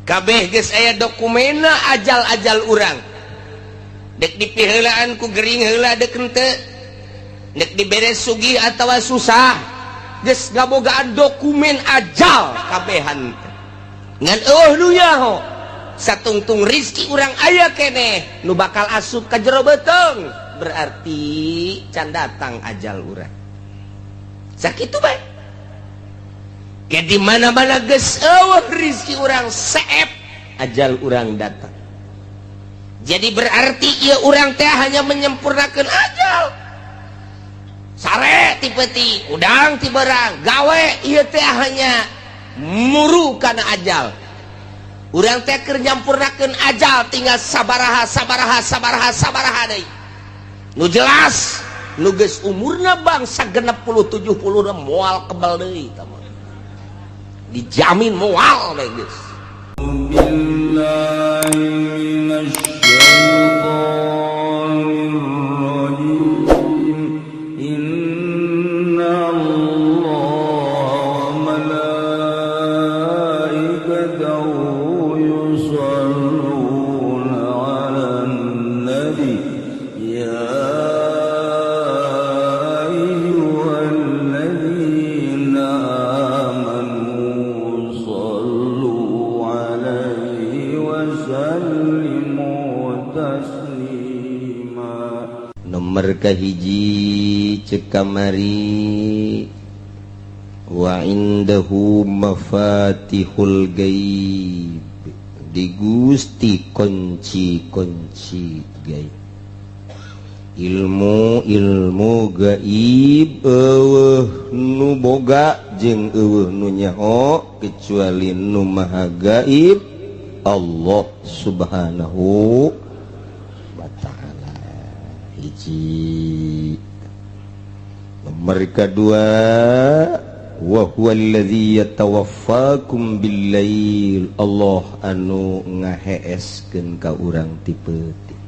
Kabeh geus aya dokumena ajal-ajal urang. Dek dipiheulaan ku gering heula dek henteu, dek dibere sugih atawa susah, geus ngabogaan dokumen ajal kabehan. Ngan eueuh nu nyaho satungtung rizki urang aya keneh nu bakal asup ka jero beuteung, berarti can datang ajal urang. Sakitu bae. Ke di mana-mana geus eueuh rizki urang seep, ajal urang datang. Jadi berarti ieu urang teh hanya menyempurnakan ajal. Sare ti peuting, udang ti berang, gawe ieu teh hanya muru kana ajal. Urang teh keur nyampurnakeun ajal tinggal sabaraha sabaraha sabaraha sabaraha deui. Nu jelas nu geus umurna bangsa 60 70 moal kebal deui tah mah. Dijamin moal deh geus. Billahi minasyaitonir rajim. Inna Allaha wa malaikatahu yusholluna 'alan nabi ya ayyuhalladzina amanu shallu 'alaihi wa sallimu taslima. Nomor kahiji cek kamari, wa indahu mafatihul gaib, di Gusti kunci-kunci gaib, ilmu ilmu gaib eueuh nu boga jeung eueuh nu nyaho kecuali nu maha gaib, Allah Subhanahu wa Ta'ala. Hiji. Nomor kedua, wa huwa alladzi yatawaffakum bil-lail, Allah anu ngaheeskeun ka urang ti peuting,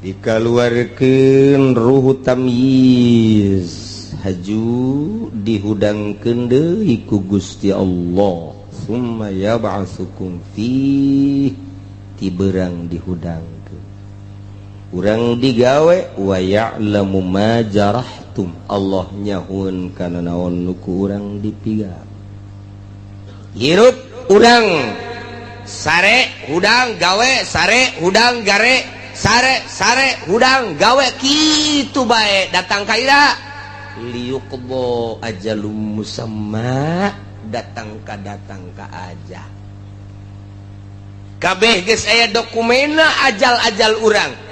dikaluarkeun ruhu tamyiz, haju dihudangkeun deui ku Gusti Allah, summa yab'atsukum fih, ti berang dihudangkeun urang digawe, wa ya'lamu ma jarahtum, Allah nyahueun kana naon nu ku urang dipigawe. Hirup urang sare hudang gawe, sare hudang gare, sare sare hudang gawe, kitu bae datang ka ira liyuqdha ajalum musamma, datang ka datang ka aja. Kabeh geus aya dokumena ajal-ajal urang.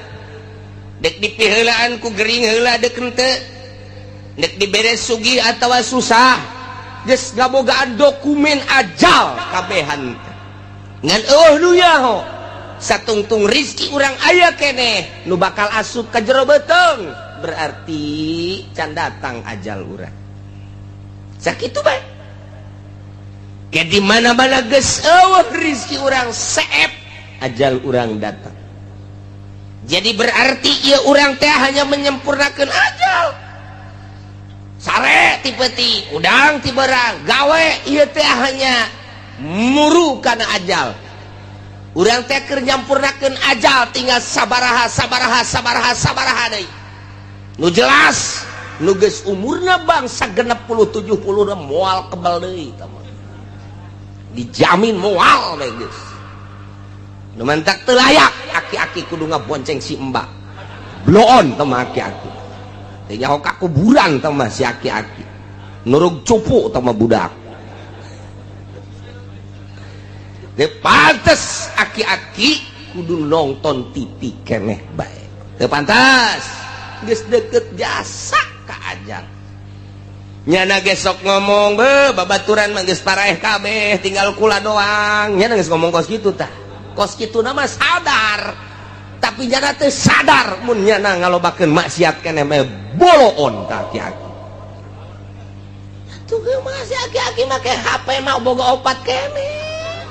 Dek dipiheulaan ku gering heula dek henteu, dek dibere sugih atawa susah, geus ngabogaan dokumen ajal kabehan. Ngan eueuh nu nyaho satungtung rizki urang aya keneh nu bakal asup ka jero beuteung, berarti can datang ajal urang. Sakitu bae. Ke di mana-mana geus eueuh rizki urang seep, ajal urang datang. Jadi berarti ieu urang teh hanya menyempurnakan ajal. Sare ti peuting, udang ti berang, gawe ieu teh hanya muru kana ajal. Urang teh keur nyampurnakeun ajal tinggal sabaraha sabaraha sabaraha sabaraha deui. Nu jelas nu geus umurna bangsa 60 70 moal kebal deui tah mah. Dijamin moal deh geus. Nu mantak teu layak aki-aki kudu ngabonceng si embak. Bloon teh mah aki-aki. Teh nyaho ka kuburan teh mah si aki-aki. Nurug cupu teh mah budak. Teu pantes aki-aki kudu nonton TV keneh bae. Teu pantas. Geus deket jasa ka ajal. Nyana gesok ngomong be babaturan mah geus paraeh kabeh tinggal kula doang. Nyana geus ngomong kos kitu tah. Kos kitu nama sadar, tapi nyana teu sadar mun nyana ngalobakeun maksiat keneh mah boloon ka aki-aki. Atuh ge mah si aki-aki make HP mah boga opat keneh.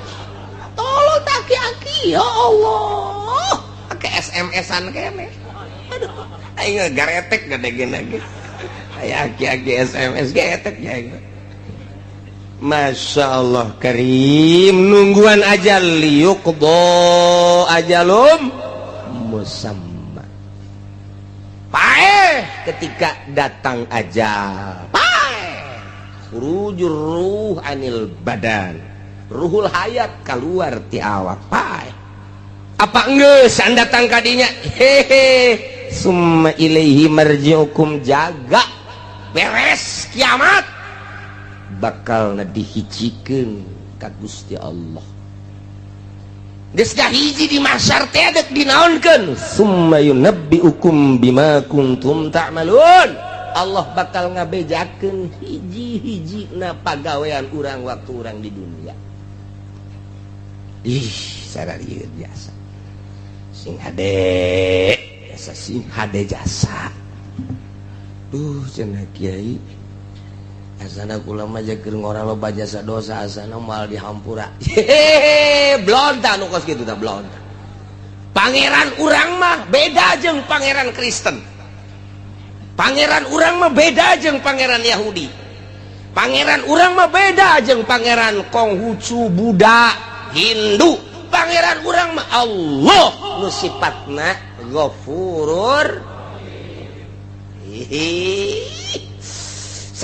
Tolong aki-aki ya Allah. Make SMS-an keneh. Aduh, aing garetek gede gini. Aya aki-aki SMS getek ya aing. Masya Allah karim nungguan ajal liyuqdo ajalum musamma. Paeh ketika datang ajal, paeh khurujur ruh anil badan, ruhul hayat keluar ti awak, paeh. Apa enggeus datang kadinya? Hehe, summa ilaihi marji'ukum, jaga beres kiamat bakal dihijikeun ka Gusti Allah. Geus hiji di mahsyar teh dek dinaonkeun, summa yunabbiukum bima kuntum ta'malun. Allah bakal ngabejakeun hiji-hijina pagawean urang waktu urang di dunia. Ih, sararieu biasa. Sing hade, biasa sing hade jasa. Duh, cenah kiai. Asana kula mah keur ngora loba jasa dosa, asana moal dihampura. Hehehe, blonta nu kos kitu tah blonta. Pangeran urang mah beda jeung pangeran Kristen. Pangeran urang mah beda jeung pangeran Yahudi. Pangeran urang mah beda jeung pangeran Konghucu, Buddha, Hindu. Pangeran urang mah Allah nu sifatna Ghafurur. Hihi.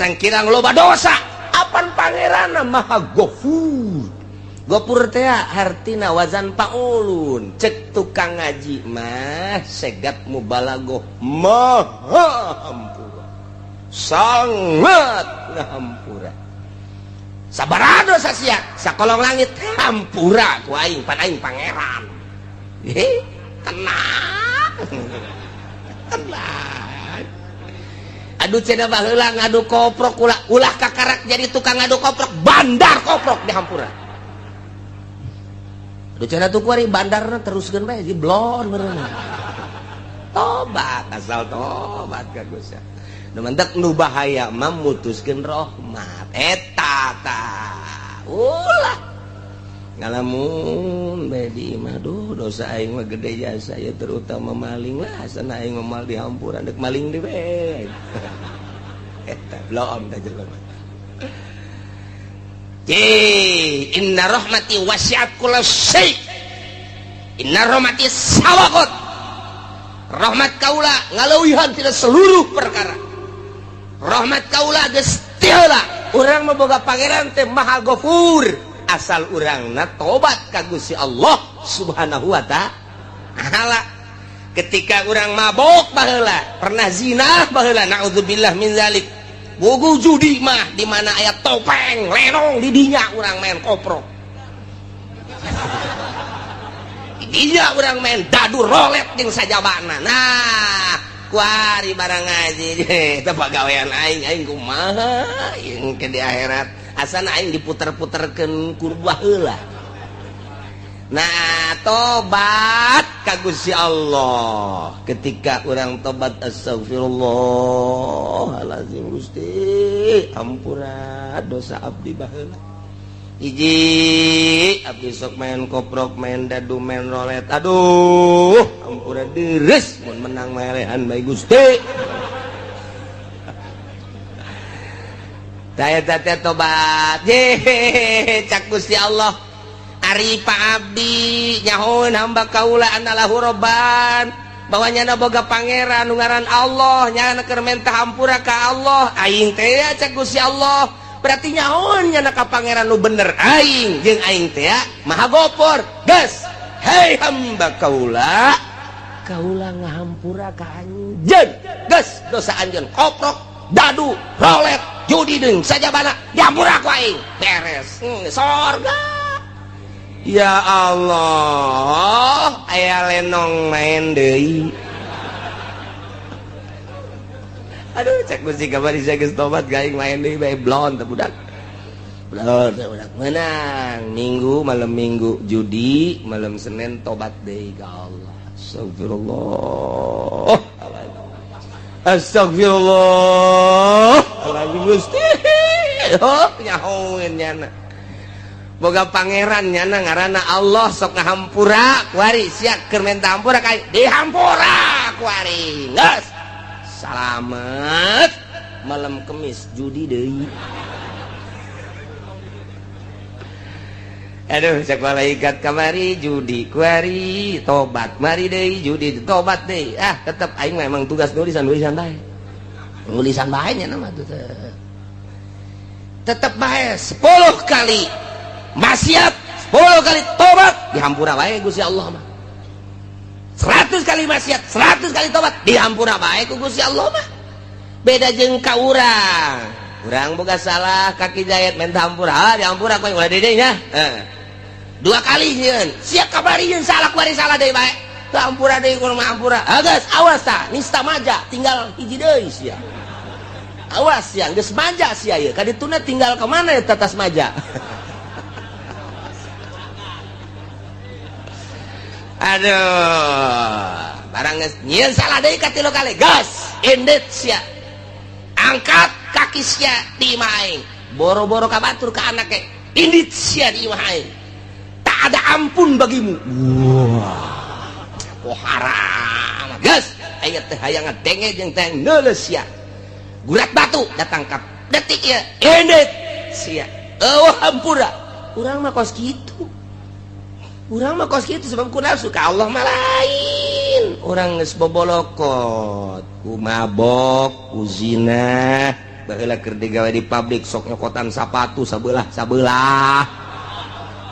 Sangkirang loba dosa apan pangeran maha gofur. Gofur teh hartina wazan paulun. Cek tukang ngaji mah segat mubalagoh maha hampura, sangat ngahampura. Sabaraha dosa sia sakolong langit hampura ku aing, pan aing pangeran. Heh, tenang. Tenang. Aduh cenah baheula ngadu koprok ulah ulah kakarak jadi tukang ngadu koprok, bandar koprok di hampura. Aduh cenah tuh kuari bandarna teruskeun bae di blon meureun. Tobat asal tobat ka Gusti. Nu mantak nu bahaya mah mutuskeun rahmat. Eta tah. Ulah ngalamun bae di imah, duh dosa aing mah gede jasa ya, terutama maling lah, asana aing mah mal di hampura dek maling deui we. Eta belum tah jelema. Inna rahmati wasi'at kulla syai. Inna rahmati sabaqat. Rahmat kaula ngaleuwihan tina seluruh perkara. Rahmat kaula geus ti heula. Urang mah boga pangeran teh Maha Ghafur. Asal urangna tobat ka Gusti Allah Subhanahu wa ta'ala. Ketika urang mabok baheula, pernah zina baheula, naudzubillah min zalik. Bogo judi mah di mana aya topeng, lenong di dinya urang main koprok. Di dinya urang main dadu rolet jeung sajabana. Nah, kuari barang ngaji eta pagawean aing, aing kumaha jeung ke di akhirat. Asana aing diputer-puterkeun ku baheula. Nah, tobat ka Gusti Allah. Ketika urang tobat astagfirullahalazim Gusti, ampura dosa abdi baheula. Hiji, abdi sok main koprok, main dadu, main rolet. Aduh, ampura deres mun menang melehan bae Gusti. Daya teh tobat. Ye, cak Gusti Allah. Ari Pak Abdi nyahoeun hamba kaula anallahu robban, bahwa nyana boga pangeran nu ngaran Allah, nyana keur menta hampura ka Allah. Aing teh cak Gusti Allah, berarti nyahoeun nyana ka pangeran nu bener aing jeung aing teh Maha Gofur. Geus, hei hamba kaula, kaula ngahampura ka anjeun. Geus dosa anjeun koprok, dadu, rolet, judi deung sajabana dihampura ku aing. Beres. Sorga. Ya Allah, aya lenong main deui. Aduh, cek Gusti kamari saya geus tobat gaing main deui bae blon teh budak. Blon teh budak menang. Minggu malam Minggu judi, malam Senin tobat deui ka Allah. Astagfirullah. Astagfirullah. Alazim Gusti. Oh, nyahoeun nyana. Boga pangeran nyana ngaranna Allah sok ngahampura kuari sia keur menta hampura ka dihampura kuari. Geus. Salamet malam Kemis judi deui. Aduh, cek malaikat kamari judi kuari tobat mari deui judi tobat deui. Ah, tetep aing memang tugas nulisan-nulisan bae. Nulisan bae nya nama tuh. Tetep bae 10 kali maksiat, 10 kali tobat dihampura bae Gusti Allah mah. 100 kali maksiat, 100 kali tobat dihampura bae ku Gusti Allah mah. Beda jeung ka urang. Urang boga salah kaki jayat minta hampura, ah dihampura ku ulah deui nya. Heeh. 2 kali nyeun, sia kabari nyeun salah kuari salah deui bae. Teu hampura deui kudu mah hampura. Ah geus awas tah, nista maja tinggal hiji deui sia. Awas sia, geus maja sia ieu. Ka dituna tinggal ka mana eta tas maja. Aduh, barang geus nyieun salah deui ka 3 kali. Gas, endet sia. Angkat kaki sia di imah aing. Boro-boro ka batur ka anak ge. Indit sia di imah aing. Tak ada ampun bagimu. Wah, oh haram. Gas, aya teh hayang ngadenge jeung teh neuleus sia. Gurat batu datang ka detik ieu. Indit sia. Eueuh hampura. Urang mah kos kitu. Urang mah kos kitu sebab ku nafsu ka Allah mah lain. Urang geus bobolokot, ku mabok, ku zina, baheula keur digawe di pabrik sok nyokotan sapatu sabelah-sabelah.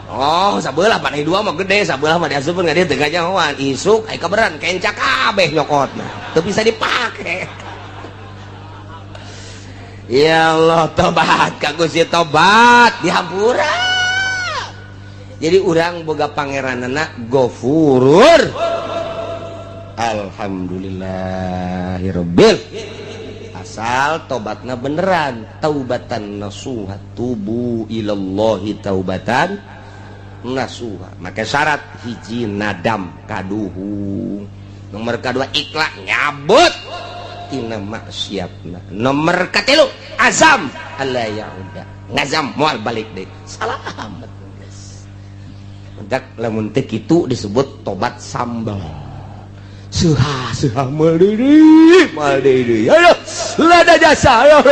Oh, sabelah panai dua mah gede, sabelah mah diasupkeun ka dieu teu ngajahoan. Isuk aya kaberan kenca kabeh nyokotna. Teu bisa dipake. Ya Allah, tobat ka Gusti tobat dihampura. Jadi urang boga pangeranana Gofurur. Alhamdulillahirabbil. Asal tobatna beneran, taubatan nasuha, tubu ilallahi taubatan nasuha. Maka syarat hiji nadam kaduhung, nomor kedua ikhlas nyabut tina maksiatna, nomor katilu azam alla yauda, ngazam moal balik deui. Salamet geus. Mentak lamun teu kitu disebut tobat sambal. Suha suha moal deui. Ayo lada jasa. Ayo.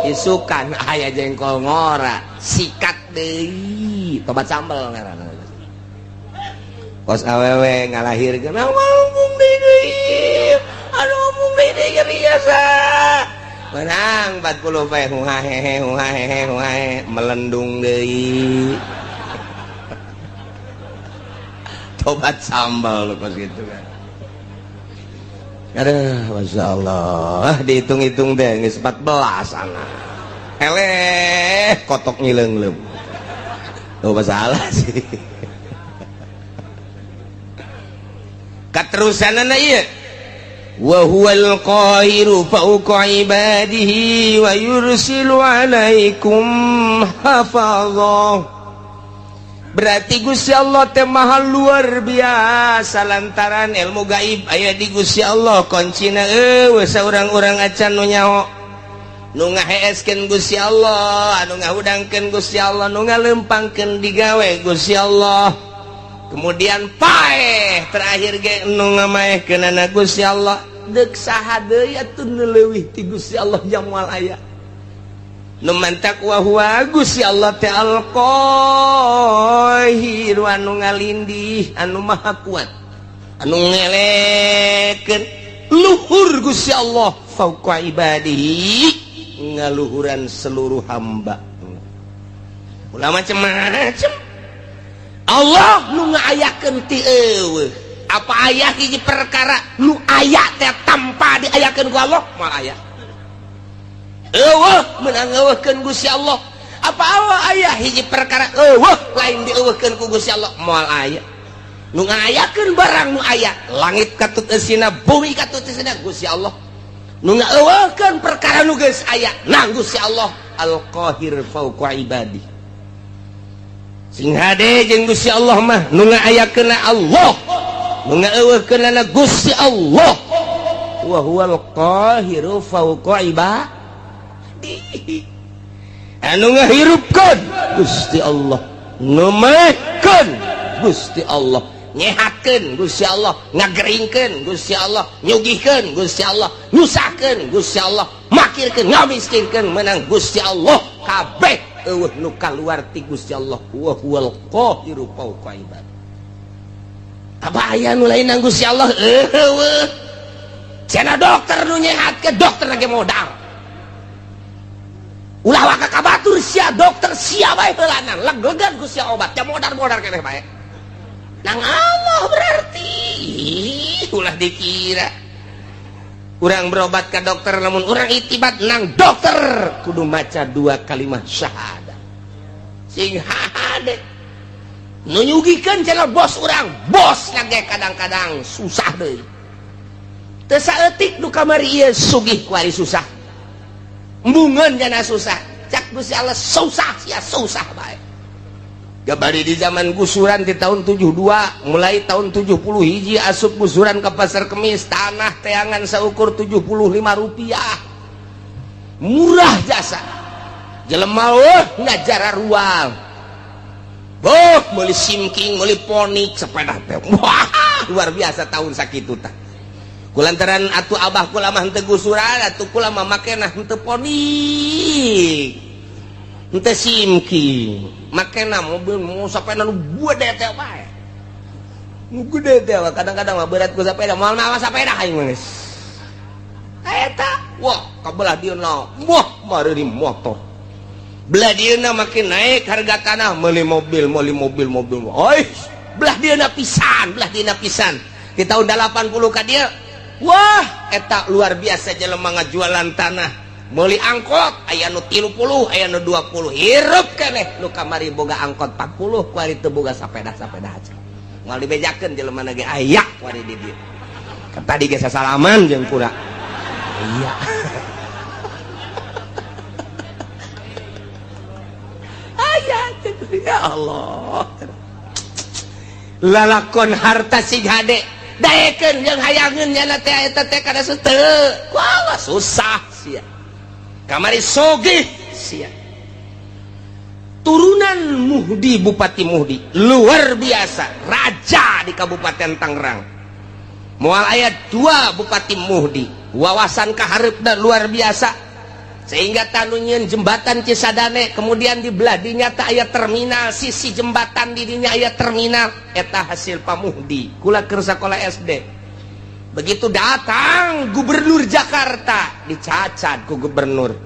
Isukan aya jengkol ngora, sikat deui, tobat sambal ngaranna. Kos awewe ngalahirkeun, mung deui. Aduh mung deui nyeri jasa. Menang 40 poe huhahehe huhahehe huhahe melendung deui. Tobat sambal kos gitu kan. Aduh, Masya Allah, dihitung-hitung deh, geus 14 anak. Eleh, kotok ngileung-leung. Oh, masalah sih. Katerusanana ieu. Wa huwal qahiru fawqa ibadihi wa yursilu alaikum hafazah. Berarti Gusti Allah teh maha luar biasa lantaran ilmu gaib aya di Gusti Allah, kuncina eueuh saurang-urang acan nu nyaho, nu ngaheeskeun Gusti Allah, anu ngahudangkeun Gusti Allah, nu ngalempangkeun digawe Gusti Allah. Kemudian paeh terakhir ge nu ngamaehkeunana Gusti Allah. Deuk saha deui atuh nu leuwih ti Gusti Allah jang moal aya. Nu mantak wa huwa Gusti Allah teh al-Qahir, anu ngalindih, anu maha kuat, anu ngelekeun luhur Gusti Allah fauqa ibadihi, ngaluhuran seluruh hamba. Ulah macem-macem Allah nu ngaayakeun ti eueuh. Apa aya hiji perkara nu aya teh tanpa diayakeun ku Allah? Moal aya. Eueuh meunang eueuhkeun Gusti Allah. Apa Allah aya hiji perkara eueuh lain dieueuhkeun ku Gusti Allah? Moal aya. Nu ngayakeun barang nu aya, langit katut eusina, bumi katut eusina Gusti Allah. Nu ngaeueuhkeun perkara nu geus aya, nang Gusti Allah Al-Qahir fauqa ibadi. Sing hade jeung Gusti Allah mah nu ngaayakeunna Allah, nu ngaeueuhkeunna Gusti Allah. Wa huwal qahiru fauqa ibadi. Anu ngahirupkeun Gusti Allah, nu maehkeun Gusti Allah, nyehatkeun Gusti Allah, ngageringkeun Gusti Allah, nyugihkeun Gusti Allah, nyusahkeun Gusti Allah, makirkeun, ngamiskinkeun menang Gusti Allah. Kabeh Eueuh nu kaluar ti Gusti Allah wa huwal qahiru fawqa ibad. Apa aya nu lain nang Gusti Allah? Eueuh. Cenah dokter nu nyehatkeun dokter lagi modal. Ulah waka ka batur sia dokter sia bae heulanan leglegan ku sia obat ya modar-modar keneh bae. Nang Allah berarti ulah dikira. Urang berobat ke dokter namun urang itibat nang dokter kudu maca dua kalimat syahadat. Sing hade. Nu nyugikeun cenah bos urang, bos lagi kadang-kadang susah deui. Teu saeutik nu kamari ieu sugih kuari susah. Embungeun jana susah. Cak Gusti Allah susah sia susah bae. Gabari di zaman gusuran di tahun 72 mulai tahun 70 hiji asup gusuran ke Pasar Kemis tanah teangan seukur 75 rupiah murah jasa jelema eueuh ngajara ruang boh meuli simking meuli ponik sepeda teh wah luar biasa tahun sakitu tah kulantaran atuh abah kula mah henteu gusuran atuh kula mah makena henteu ponik henteu simking makena mobil mau sepeda nu gede teh bae nu gede teh kadang-kadang mah berat ku sepeda moal mawa sepeda aing mah geus eta wah kabelah dieuna wah mari motor belah dieuna makin naik harga tanah meuli mobil meuli mobil mobil oi belah dieuna pisan di tahun 80 ka dieu wah eta luar biasa jelema ngajualan tanah meuli angkot aya nu 30 aya nu 20 hirup keneh nu kamari boga angkot 40 kuari teu boga sapeda-sapeda aja moal dibejakeun jelema ge aya kuari di dieu tadi ge sasalaman jeung kura iya aya ya Allah lalakon harta sing hade daekeun jeung hayangeun nyana teh eta teh kada teu wah susah sia kamari sogih sia turunan Muhdi Bupati Muhdi luar biasa raja di Kabupaten Tangerang moal aya 2 Bupati Muhdi wawasan kahareupna luar biasa sehingga tanu nyieun jembatan Cisadane kemudian di belah dinya teh aya terminal sisi jembatan di dinya aya terminal eta hasil Pak Muhdi kula keur sakola SD. Begitu datang gubernur Jakarta dicacat ku gubernur.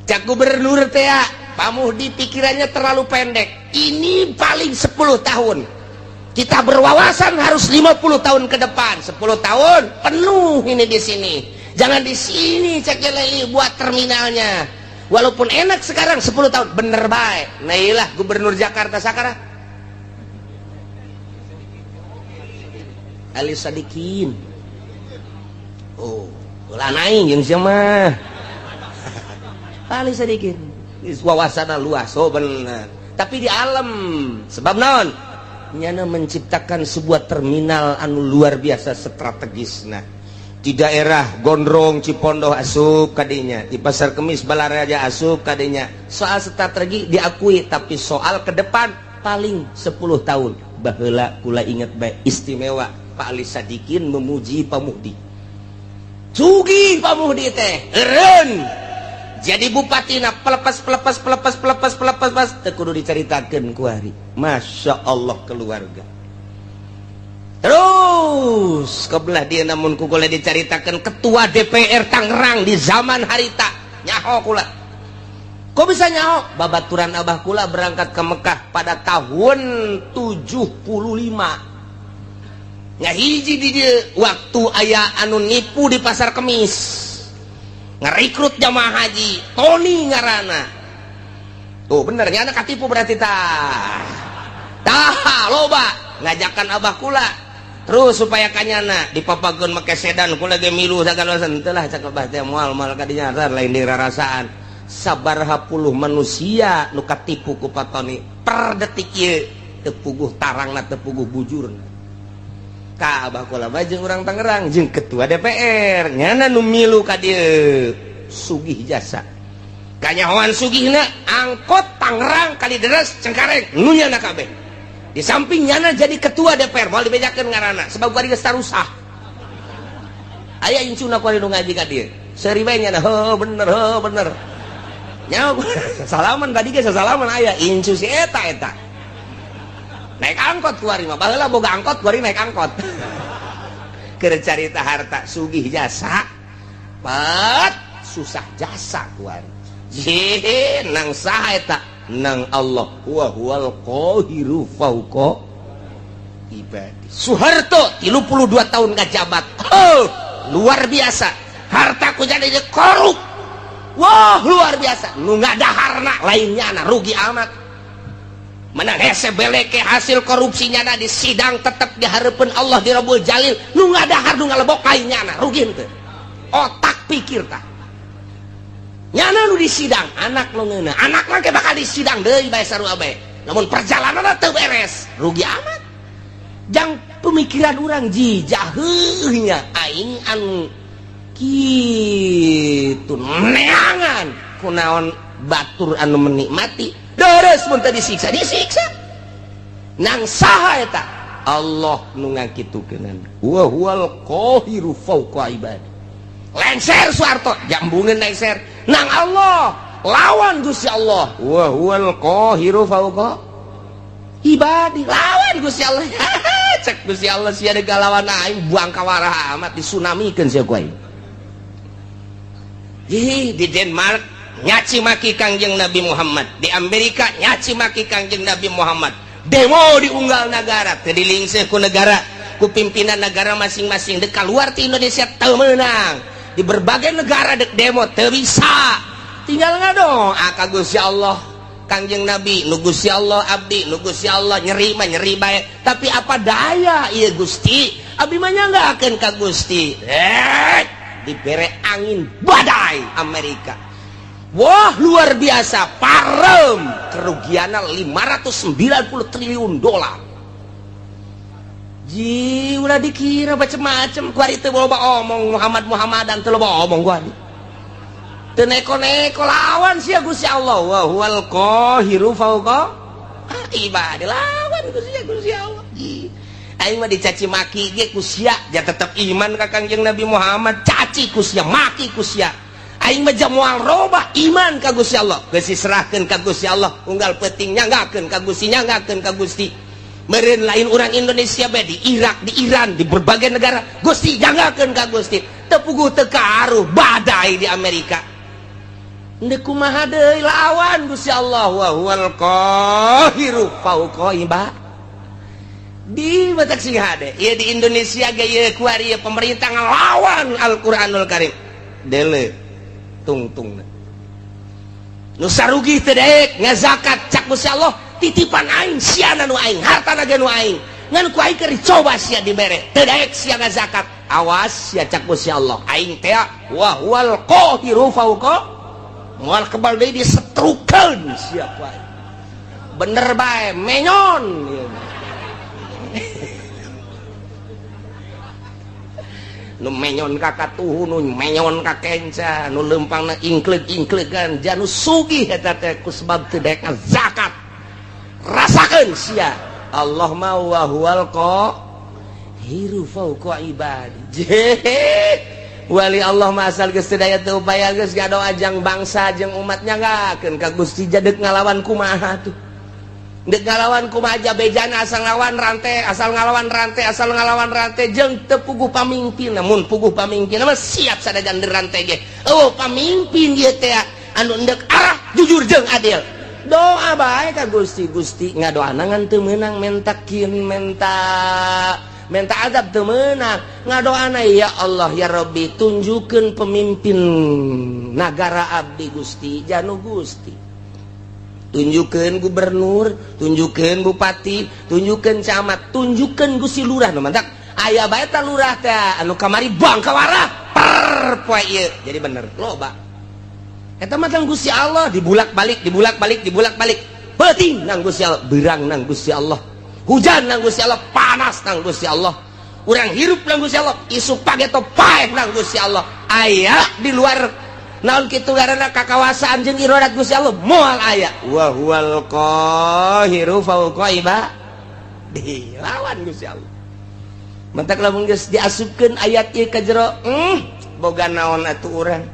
Cak gubernur teh Pak Muhdi pikirannya terlalu pendek. Ini paling 10 tahun. Kita berwawasan harus 50 tahun ke depan. 10 tahun penuh ini di sini. Jangan di sini cek leli buat terminalnya. Walaupun enak sekarang 10 tahun bener baik. Nah iyalah gubernur Jakarta sekarang. Ali Sadikin. Oh, ulah naing jeung sia mah. Ali Sadikin. Wawasanna luas, oh bener. Tapi di alam sebab naon? Nyana menciptakan sebuah terminal anu luar biasa strategisna. Di daerah Gondrong, Cipondoh asup kadinya, di Pasar Kemis Balaraja asup kadinya. Soal strategi diakui, tapi soal ke depan paling 10 tahun. Baheula kula inget bae istimewa Pak Ali Sadikin memuji Pak Muhdi. Sugih Pak Muhdi teh, eureun. Jadi bupatina pelepas pelepas pelepas pelepas pelepas pas teu kudu dicaritakeun ku hari. Masya Allah keluarga. Terus kebelah dia namun ku kula dicaritakeun ketua DPR Tangerang di zaman harita nyaho kula. Kok bisa nyaho? Babaturan abah kula berangkat ke Mekah pada tahun 75. Ngahiji di dia waktu aya anu nipu di Pasar Kemis ngerekrut jamaah haji Tony ngarana tuh bener nya anak katipu berarti tah tah loba ngajakan abah kula terus supaya kanyana dipapageun make sedan kula ge milu sagala teu lah cak abah teh moal moal kadinya lain dirarasaan sabaraha puluh manusia nu katipu ku Pak Tony per detik ieu teu puguh tarangna teu puguh bujurna. Ka abah kula mah jeung urang Tangerang jeung ketua DPR nyana nu milu ka dieu sugih jasa kanyahoan sugihna angkot Tangerang Kalideres Cengkareng nu nyana kabeh di samping nyana jadi ketua DPR moal dibejakeun ngaranna sebab kuari geus tarusah aya incuna kuari nu ngaji ka dieu seuri bae nyana heuh bener Nyaho salaman tadi ge salaman aya incu si eta eta. Naik angkot kuari mah baheula boga angkot kuari naik angkot. Keur carita harta sugih jasa. Pat susah jasa kuari. Jih nang saha eta? Nang Allah wa huwal qahiru fauqa ibadi. Soeharto 32 tahun ngajabat. Oh, luar biasa. Harta ku jadi korup. Wah, luar biasa. Nu ngadaharna lainnya na rugi amat. Menang hese beleke hasil korupsinya na di sidang tetep dihareupeun Allah di Rabbul Jalil. Nu ngadahar nu ngalebok lainnya na rugi henteu. Otak pikir tah. Nyana nu di sidang anak nu ngeunah. Anak mah ke bakal di sidang deui bae sarua bae. Namun perjalananna teu beres, rugi amat. Jang pemikiran urang jijaheunya aing anu kitu neangan kunaon batur anu menikmati deres mun teu disiksa disiksa nang saha eta Allah nu ngakitukeunana wa huwal qahiru fauqa ibadi. Lengser Soeharto jambungeun lengser nang Allah lawan Gusti Allah wa huwal qahiru fauqa ibadi lawan Gusti Allah. Cek Gusti Allah sia deuk lawan aing buang kawarah amat disunamikeun sia ku aing. Ih, di Denmark nyaci maki Kangjeng Nabi Muhammad, di Amerika nyaci maki Kangjeng Nabi Muhammad. Demo di unggal negara, teu dilingseh ku negara, ku pimpinan negara masing-masing. Dek keluar ti Indonesia teu meunang. Di berbagai negara dek demo teu bisa. Tinggal ngadoa ka Gusti Allah. Kangjeng Nabi nu Gusti Allah abdi nu Gusti Allah nyeri mah nyeri bae, tapi apa daya ieu Gusti abdi mah nyanggakeun ka Gusti. Dibere angin badai Amerika. Wah luar biasa parem kerugianna 590 triliun dolar. Ji ulah dikira macem-macem kuari teu loba omong Muhammad Muhammadan teu loba omong kuari. Teu neko-neko lawan sia Gusti Allah wa huwal qahiru fauqa ibadi lawan Gusti Allah. Aing mah dicaci maki ge ku sia ja tetep iman ka Kangjeng Nabi Muhammad, caci ku sia maki ku sia. Aing mah moal robah iman ka Gusti Allah. Geus diserahkeun ka Gusti Allah unggal peuting nyanggakeun ka Gusti nyanggakeun ka Gusti. Meureun lain urang Indonesia bae di Irak, di Iran, di berbagai negara Gusti nyanggakeun ka Gusti. Teu puguh teu karuh badai di Amerika. Ndek kumaha deui lawan Gusti Allah wa huwal qahiru fauqa ibadi. Di batak sing hade ieu di Indonesia ge ieu kuari ieu pemerintah ngalawan Al-Qur'anul Karim. Dele tungtungna. Nu sarugi teu daek ngazakat cak Gusti Allah titipan aing siana nu aing hartana ge nu aing. Ngan ku aing keur dicoba sia dibere teu daek sia ngazakat. Awas sia cak Gusti Allah aing teh wa huwal qahiru fauqa moal kebal deui disetrukeun sia ku aing. Bener bae menyon ieu. Nu menyon ka katuhu nu menyon ka kenca nu leumpangna ingkleug-ingklegan janu sugih eta teh ku sebab teu daek zakat. Rasakeun sia Allah mah wa huwal qahiru fauqa ibadi. Wali Allah mah asal geus teu daya teu upaya geus ngadoa jang bangsa jeung umat nyanggakeun ka Gusti jadek ngalawan kumaha tuh. Dek ngalawan kumaha bejana asal ngalawan rantai, asal ngalawan rantai, asal ngalawan rantai jeung teu puguh pamimpin. Namun puguh pamimpin mah siap sadajan rantai ge. Eueuh pamimpin ieu teh anu endek arah jujur jeung adil. Doa bae ka Gusti, Gusti ngadoana ngan teu meunang mentakin menta minta azab teu meunang. Ngadoana ya Allah ya Rabbi tunjukkeun pemimpin nagara abdi Gusti janu Gusti. Tunjukkeun gubernur, tunjukkeun bupati, tunjukkeun camat, tunjukkeun Gusti lurah nu mantak aya bae ta lurah teh anu kamari bangkawarah per poe ieu. Jadi bener loba. Eta mah tang Gusti Allah dibulak-balik, dibulak-balik, dibulak-balik. Peuting nang Gusti Allah, beurang nang Gusti Allah. Hujan nang Gusti Allah, panas nang Gusti Allah. Urang hirup nang Gusti Allah, isuk pageto paeh nang Gusti Allah. Aya di luar naon kitu ngaranna kakawasaan jeung irodat Gusti Allah moal aya. Wa huwal qahiru fauqa ibadi. Lawan Gusti Allah. Mentak lamun geus diasupkeun ayat ieu ka jero, boga naon atuh urang.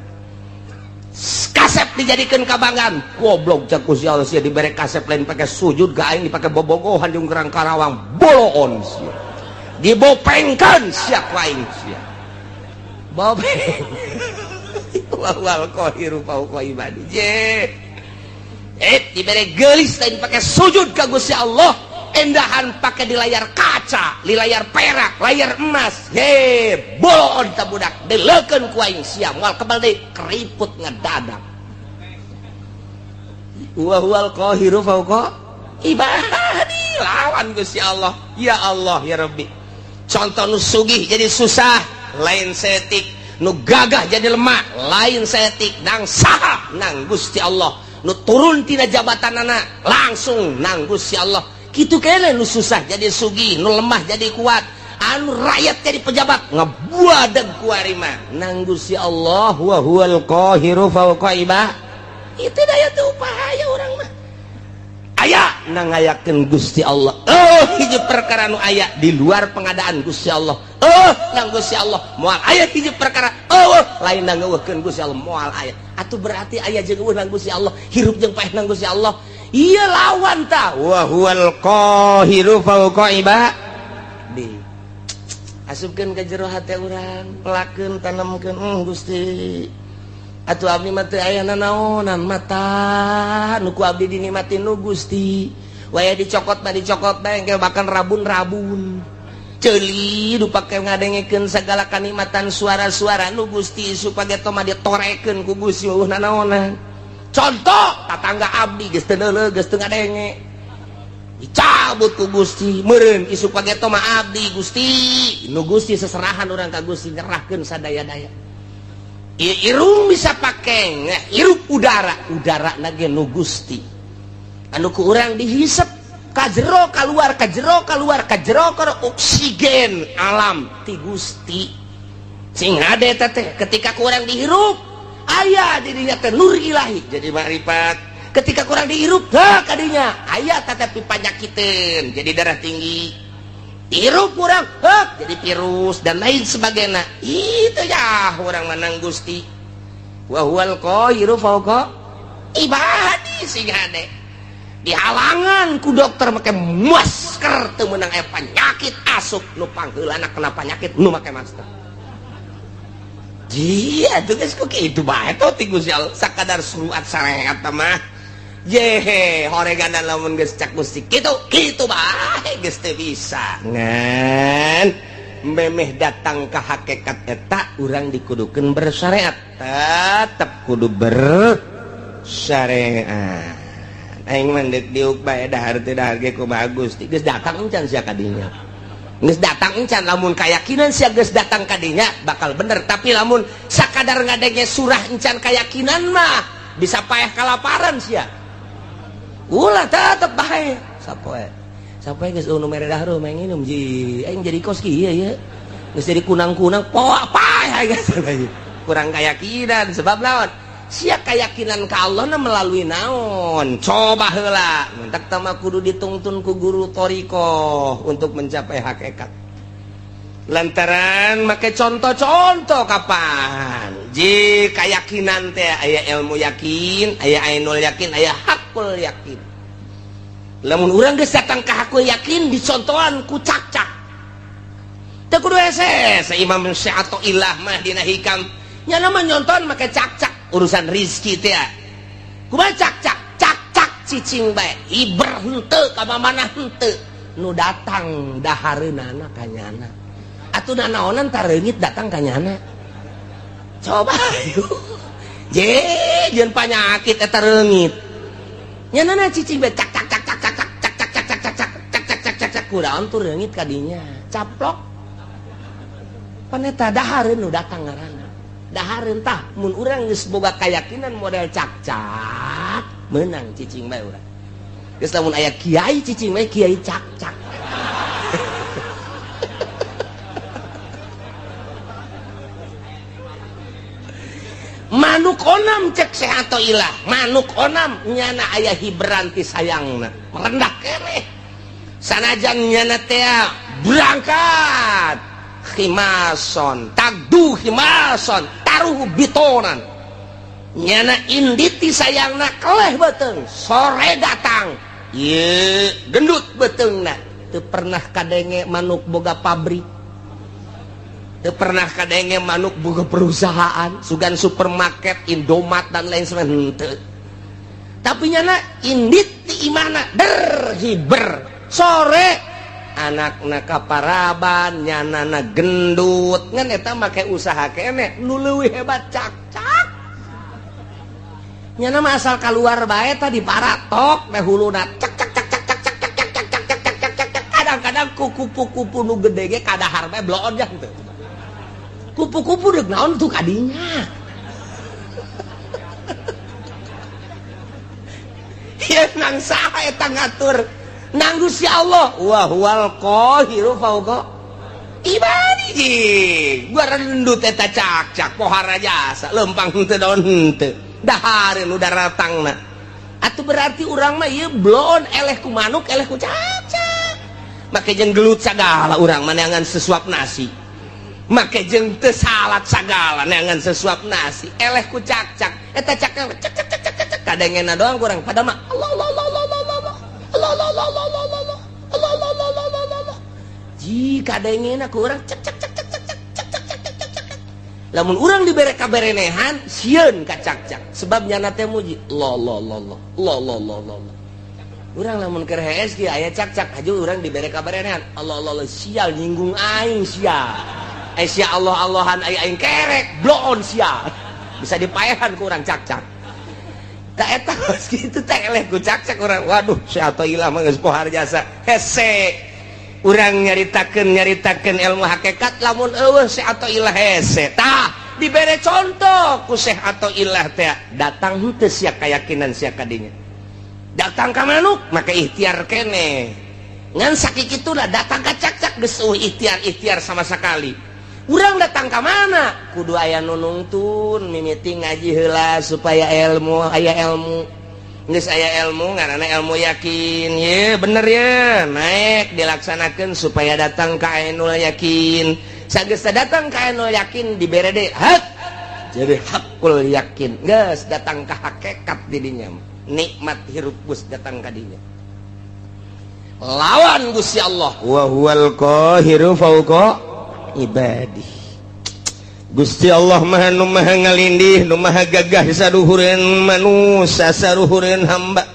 Kasep dijadikeun kabanggaan. Goblok cak Gusti Allah sia dibere kasep lain pake sujud ka aing dipake bobogohan jeung Gerang Karawang boloon sia. Dibopengkeun sia ku aing sia. Bopeng. Wal qahiru fawqa ibadi. Je. Dibere geulis lain pake sujud ka Gusti Allah, endahan pake di layar kaca, di layar perak, layar emas. He, boloon ta budak deleukeun ku aing sia moal kebal deui keriput ngedadak. Wa huwal qahiru fawqa ibadi, lawan Gusti Allah. Ya Allah ya Rabbi. Contoh nu sugih jadi susah, lain setik. Nu gagah jadi lemah, lain setik. Nang saha nang Gusti Allah. Nu turun tina jabatanana langsung nang Gusti Allah. Kitu kene nu susah jadi sugih, nu lemah jadi kuat, anu rakyat jadi pejabat ngebuadeg ku ari mah nang Gusti Allah. Wa huwal qahiru fawqa ibadi. Itu daya teu upaya urang mah. Aya nang ngayakeun Gusti Allah. Oh, hiji perkara nu aya di luar pengadaan Gusti Allah. Oh, nang Gusti Allah moal aya hiji perkara. Oh, lain nang ngeuweuhkeun Gusti Allah moal aya. Atuh berarti aya jeung eueuh nang Gusti Allah, hirup jeung paeh nang Gusti Allah. Iya lawan ta. Wa huwal qahiru fawqa ibadi. Asupkeun ka jero hate urang, pelakeun tanemkeun Gusti. Atuh abdi mah teu aya nanaonan mata nu ku abdi dinikmati nu Gusti. Waya dicokot mah dicokot bae engke bahkan rabun-rabun. Ceuli nu pake ngadengekeun sagala kanikmatan suara-suara nu Gusti supaya teh mah ditorekeun ku Gusti eueuh nanaonan. Contoh tatangga abdi geus teu neuleuh geus teu ngadenge. Dicabut ku Gusti meureun isuk pageto mah abdi Gusti. Nu Gusti seserahan urang ka Gusti nyerahkeun sadaya-daya. Irung bisa pake hirup udara, udara nage nu Gusti. Anu ku urang dihisep ka jero kaluar, ka jero kaluar, ka jero ka oksigen alam ti Gusti. Sing hade teh ketika ku urang dihirup aya dirinya teh nur ilahi jadi makrifat. Ketika kurang dihirup heh kadinya aya tetapi panyakiteun jadi darah tinggi. Hirup kurang heh jadi virus dan lain sebagainya. Itu ya orang menang Gusti. Wa huwal qahiru fawqa ibadi. Sing hade dihalangan ku dokter make masker teu meunang aya penyakit asup nu pangheulana kena penyakit nu make masker. Jia tuh geus ku kitu bae tuh ti Gusti Allah sakadar surat sareat mah. Jehe horegan lamun geus cak Gusti kitu kitu bae geus teu bisa. Ngan memeh datang ka hakikat eta urang dikudukeun bersyariat, tetep kudu bersyariat. Aing mah deuk diuk bae dahar teu dahar ge kumaha Gusti. Geus datang encan sia ka dinya. Geus datang encan lamun kayakinan sia geus datang ka dinya bakal bener, tapi lamun sakadar ngadenge surah encan kayakinan mah bisa paeh kalaparan sia. Ulah tetep bae. Sapoe. Sapoe geus nu mere dahar mah nginum ji. Aing jadi kos kieu ye. Geus jadi kunang-kunang poa paeh geus. Kurang kayakinan sebab naon? Sia kayakinan ka Allah na melalui naon? Coba heula. Mentak tama kudu ditungtun ku guru thariqah untuk mencapai hakikat. Lantaran make contoh-contoh kapan? Ji kayakinan teh aya ilmu yakin, aya ainul yakin, aya hakul yakin. Lamun urang geus datang ka hakul yakin dicontohan ku cak-cak. Teu kudu hese, Imam Syathoillah mah dina hikam nya mah nyontohan make cak-cak urusan rizki teh. Kumaha cak-cak? Cak-cak cicing bae, hiber henteu ka mana henteu. Nu datang dahareunana ka nyana. Atuh nanaonan tareungit datang ka nyana. Coba je jeung panyakit eta reungit. Nyanana cicing bae cak cak cak cak cak cak cak cak cak cak cak cak cak cak cak cak kudaon tuh reungit ka dinya. Caplok. Pan eta dahareun nu datang ngaranna. Dahareun tah mun urang geus boga kayakinan model cak-cak meunang cicing bae urang. Geus lamun aya kiai cicing bae kiai cak-cak. Manuk onam cek Syathoillah, manuk onam nyana aya hiberanti sayangna merendah keneh. Sanajan nyana teh berangkat khimason, tagdu khimason, taruh bitonan. Nyana inditi sayangna keleh beuteung sore datang ye gendut beuteungna teu pernah kadenge manuk boga pabrik teu pernah kadenge manuk boga perusahaan sugan supermarket Indomaret dan lain sebagainya henteu. Tapi nyana indit ti imahna der hiber sore anakna kaparaban nyanana gendut ngan eta make usaha keneh nu leuwih hebat cakcak nyana mah asal kaluar bae tadi paratok teh huluna cak cak cak cak cak cak cak cak cak cak cak cak cak kadang-kadang kupu-kupu nu gede ge kadahar bae bloon jang teu kupu-kupu deuk naon tuh kadinya ieu nang saha eta ngatur nang Gusti Allah wa huwal qahiru fauqa ibadihi gua rendut eta cak-cak pohara jasa lempang henteu daun henteu dahareun nu daratangna atuh berarti urang mah ieu bloon eleh ku manuk eleh ku cak-cak make jeung gelut sagala urang mah neangan sesuap nasi make jeung teu salat sagala neangan sesuap nasi eleh ku cak-cak eta cak-cak cak cak cak cak cak kadengena doang kurang padahal mah Allah Allah Allah Allah Allah Allah Allah Allah Allah Allah Allah Allah Allah Allah Allah jika dengena ku urang cek cek cek cek cek cek cek cek cek cek cek lamun urang dibere kaberenehan sieun ka cak-cak sebab nyana teh muji Allah Allah Allah Allah Allah Allah Allah urang lamun keur hees kieu aya cak-cak haju urang dibere kaberenehan Allah Allah Allah sial nyinggung aing sia eh sia Allah Allahan aing kerek bloon sia bisa dipaehan ku urang cak-cak tak eta gitu teh eleh ku cak-cak urang waduh si Athoillah mah geus pohar jasa hese urang nyaritakeun ilmu hakikat lamun eueuh si Athoillah hese tah dibere contoh ku Syekh Athoillah teh datang henteu sia kayakinan sia kadinya datang ka manuk maka ikhtiar keneh ngan sakikituna datang ka cak-cak geus eueuh ikhtiar-ikhtiar sama sekali urang datang ka mana kudu aya nu nungtun mimiti ngaji heula supaya ilmu aya ilmu geus aya ilmu ngaranna ilmu yakin ye bener ye naik dilaksanakeun supaya datang ka ainul yakin sageus datang ka ainul yakin dibere deui hak jadi hakul yakin geus datang ka hakikat di dinya nikmat hirup geus datang ka dinya lawan Gusti Allah wa huwal qahiru fauqa ibadi Gusti Allah maha nu maha ngalindih nu maha gagah saruhureun manusia saruhureun hamba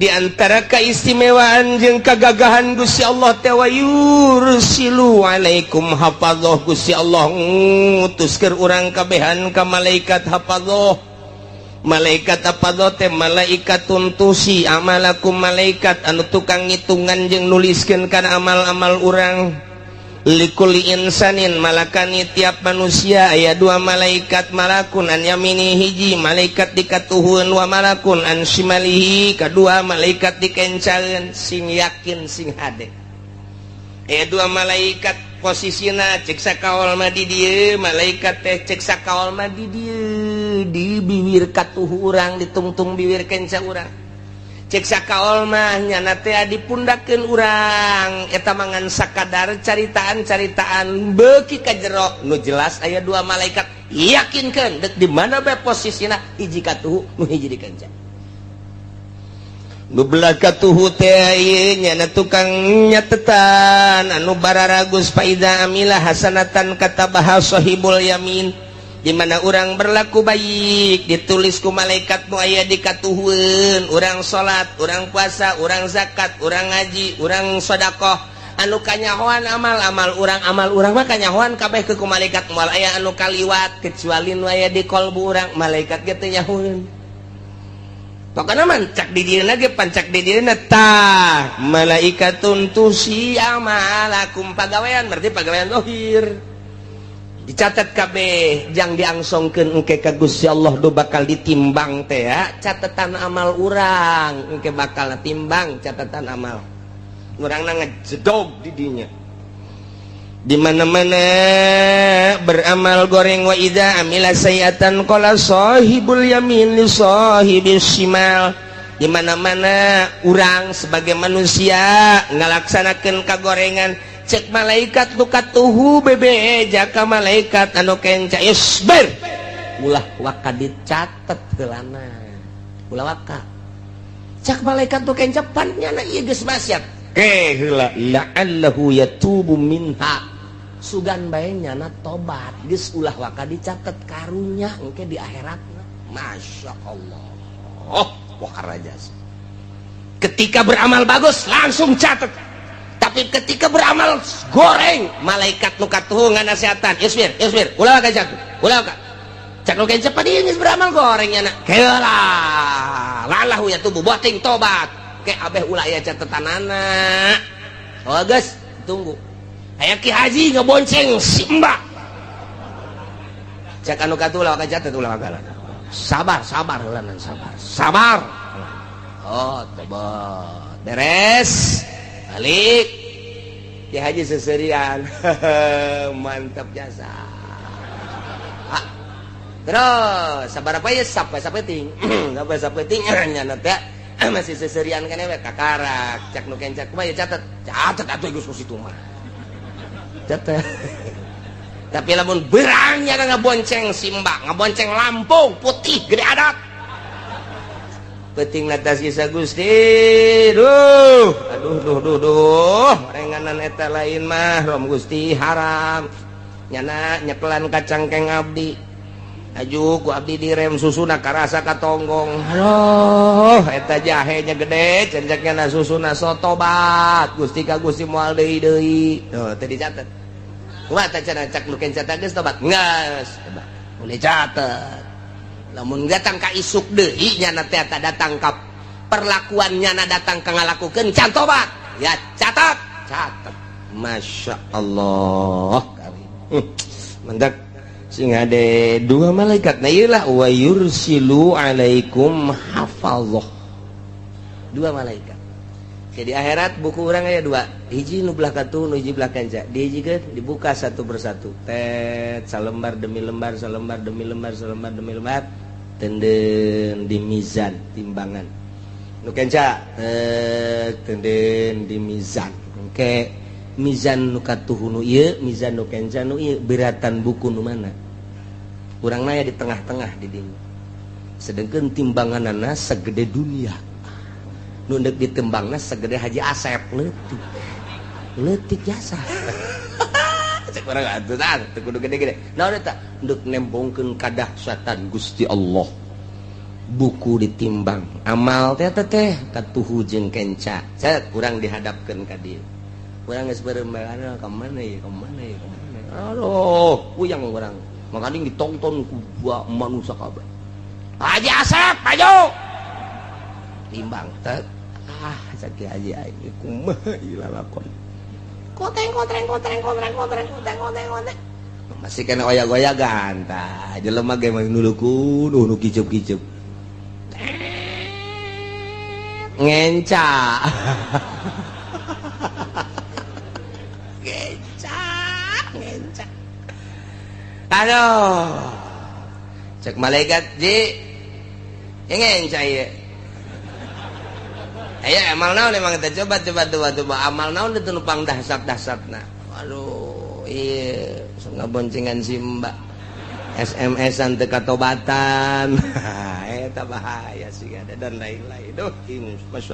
di antara keistimewaan jeung kagagahan Gusti Allah teh wa yursilu alaikum hafadzah Gusti Allah ngutus keur urang kabehan ka malaikat hafadzah malaikat hafadzah teh malaikat tuntusi amalakum malaikat anu tukang ngitungan jeung nuliskeun kana amal-amal urang likuli insanin malakani tiap manusia aya dua malaikat malakun an yamini hiji malaikat dikatuhun wa malakun an shimalihi kadua malaikat dikencaeun sing yakin sing hade aya dua malaikat posisina cek sakaol mah di dieu malaikat teh cek sakaol mah di dieu di bibir katuhu urang ditungtung bibir kenca urang cek sakaol mah nyana teh dipundakeun urang eta mangan sakadar caritaan-caritaan beuki ka jero nu jelas aya dua malaikat yakinkeun deuk di mana bae posisina hiji katuhu nu hiji dikenca nu belah katuhu teh ieu nyana tukang nyatetan anu bararagus faida amila hasanatan katabaha sahibul yamin di mana urang berlaku baik ditulis ku malaikat nu aya di katuhueun urang salat urang puasa urang zakat urang ngaji urang sedekah anu kanyahoan amal-amal urang amal urang mah kanyahoan kabeh ke ku malaikat moal aya anu kaliwat kecuali nu aya di kolbu urang malaikat ge teu nyahoeun pokona mah cak di dieuna ge pancak di dieuna tah malaikatun tusi amalakum pagawean berarti pagawean zahir dicatat kabeh jang diangsongkeun engke ka Gusti Allah do bakal ditimbang teh ya catatan amal urang engke bakal timbang catatan amal urangna ngejedog di dinya di mana-mana beramal goreng wa idza amila sayiatan qala sahibul yamin li sahibis shimal di mana-mana urang sebagai manusia ngalaksanakeun kagorengan cek malaikat nu katuhu bebe jaka malaikat anu kenca isbir Ulah waka dicatet heulana. Ulah waka. Cak malaikat tuh kencapan nyana ieu geus maksiat. Ke heula la'allahu yatubu minha. Sugan bae nyana tobat, geus ulah waka dicatet karunya engke di akhiratna. Masya Allah. Oh, wah raja. Ketika beramal bagus langsung catet. Tapi ketika beramal goreng, malaikat nu katuhu nganasehatan, "Isbir, isbir, ulah waka catet. Ulah waka." Cak nu kencapan ieu geus beramal goreng nyana. Keula. Lalahu yatubu boting tobat. Ke abeh ulah aya catetanana. Oh geus, tunggu. Aya Ki Haji ngebonceng si Mbak. Cak anu katuh ulah waka catet ulah waka. Sabar, sabar heulanan sabar. Sabar. Oh, tobat. Beres. Balik. Ki Haji seserian. Mantap jasa. Ah. Terus sabar apa ya sampai sapeting. Sampai sapeting nyana teh masih seserian kan we kakarak. Cak nu kencak kumaha ya catet. Catet atuh geus ku situ mah. Catet. Tapi lamun berang nyana ngabonceng si Mbak, ngabonceng Lampung putih gede adat. Penting atas kisah Gusti. Duh, aduh duh duh duh. Renganan eta lain mah rom Gusti haram. Nyana nyekelan kacangkeng abdi. Aju ku abdi direm susuna karasa katonggong. Aduh, eta jahenya gede, cenceknya na susuna sotobat. Gusti ka Gusti moal deui deui. Tuh, teu dicatet. Kumaha teh cenah cak nu kenca geus tobat? Geus, boleh catet. Lamun datang ka isuk deui nyana teh datang ka perlakuan nyana datang ka ngalakukeun can tobat. Ya catat, catat. Masya Allah. Mendak sing ade dua malaikat na ieu lah wa yursilu alaikum hafazah. Dua malaikat. Jadi akhirat buku urang aya dua. Hiji nu belah katuh, nu hiji belah kanca. Dihijikeun dibuka satu persatu. Tet salembar demi lembar, salembar demi lembar, salembar demi lembar. Tenden di mizan timbangan. Nu kenca tet tenden di mizan. Engke mizan nu katuh nu ieu, mizan nu kenca nu ieu, beratan buku nu mana? Urang naya di tengah-tengah di dinya. Sedengkeun timbanganana segede dunia. Nu deuk ditembangna segede Haji Asep leutik. Leutik jasa. Cek urang atuh tah teu kudu gede-gede. Naon eta? Deuk nembongkeun kadahsyatan Gusti Allah. Buku ditimbang, amal teh teh katuhu jeung kenca. Cet urang dihadapkeun ka dieu. Urang geus beureum ka mana ieu, ka mana ieu, ka mana. Aduh, puyang urang. Makaning ditonton ku manusia kabeh. Haji Asep, maju. Timbang tet. Ah, sakit Haji aing kumaha ieu lalakon. Koteng kotreng kotreng kotreng kotreng kotreng kotreng kotreng. Masih kena oyak-oyagan tah. Jelema ge mah nuluku nu kicup-kicup. Ngenca. Ngenca, ngenca. Aduh. Cek malaikat ji. Ngenca ieu. Ayo amal naon emang kita coba coba coba coba amal naon itu nupang dahsyat-dahsyatna. Aduh, iya ngaboncengan si Mbak. SMS-an teu katobatan. Eta bahaya sih ada dan lain-lain. Duh, masya